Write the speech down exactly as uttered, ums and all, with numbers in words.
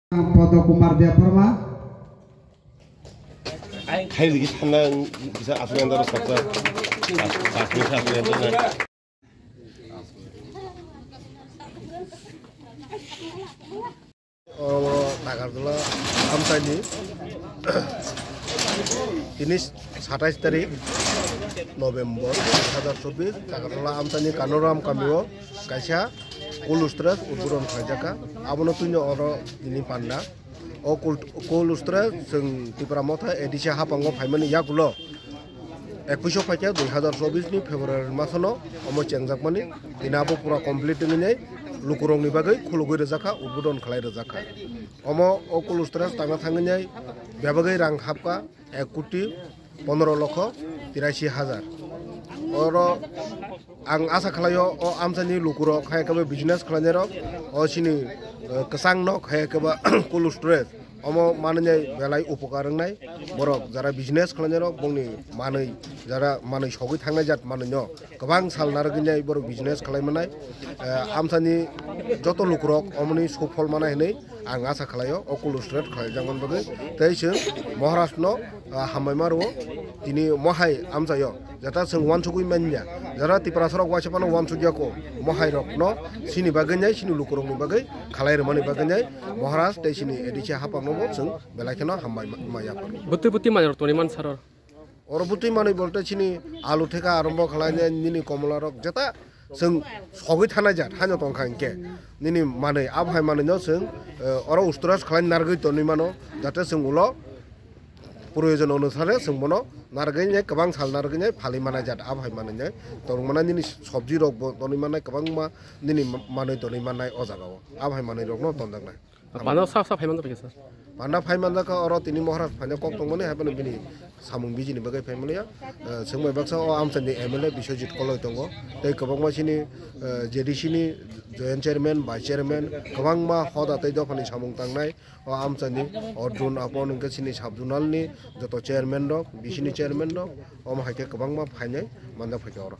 Podo Kumar Debbarma. Hai lagi sana bisa asli antara saksa. Asli asli antara. O Takarjala amchaini tini satais tarik November dui hazar chobbish, Takarjala amchaini Kanoram kamio kaisa cold storage udbodon khlaijakha. Abono twino oro tini panda. O cold, cold storage chwng Tipra Motha A D C haphango phaimani yagulo ekuish o phaikha dui hazar chobbish ni February masono omo chengjakmani. Tini abo pura complete wngwi nai lukurokni bagwi khulugwi rwjakha, udbodon khlai rwjakha. Omo o cold storage tangna thangwi nai bebagwi rang hapkha ek koti pondro lokho tirashi hajar. Oro ang asa khlaio, o amchaini lukurok hai khe business khlainairok, o chini, eh, kwchang nok hai khe cold storage, omo manwi belai upokar wngnai. Borok jara business khlainairok bongni manwi, jara manwi sogwi thangnai jat manwino kwbang sal narwgwi nai borok business khlai manai. Eh, amchaini joto lukurok omoni suphol manai hinwi ang asa khlaio, o cold storage khlaijakmani bagwi. Tei chwng Maharaj no, ah, hambai ma rwo, tini mohai amchaio, jata chwng uansugwi manya, jata Tiprasarok waisa phano uansukya kho, mohai rokno chini bagwi nai, chini lukurokni bagwi khlai rwmani bagwi nai Maharaj tei chini A D C hapangno bo chwng belai kheno hambai ma, ma yapharwi. Bwtwi bwtwi manwirok tongwi man saro. Oro bwtwi manwi bolte chini alu theka arombo khlainai nini komolarok jeta chwng sogwi thanai jat haino tongkha hinkhe nini manwi abo hai manwino chwng, eh, oro usturaj khlai narwgwi tonwi mano jate chwng ulo proyojon onusare chwng bono narwgwi nai kwbang sal narwgwi nai phalwi manai jat abo hai manwino tongmana nini sobji rokbo tonwi manai kwbangma nini manwi tonwi mannai o jagao abo hai manwirokno tonjaknai. Panda sa sa phaiman tongkha sir. Panda phaiman jakha oro tini Maharaj phaina kok tongmani hai phano bini samung bijini bagwi phaimaliya. Eh, chwngbai baksa o amchaini M L A Biswajit Koloi tongo. Tei kwbangma chini, eh, J D C ni joint chairman, vice chairman, kwbangma hoda tei dophani samung tangnai. O amchaini Arjun Apon hwnkhe chini sub zonal ni joto chairman rok, B C ni chairman rok, omo hai khe kwbangma phainai manjak phaikha oro.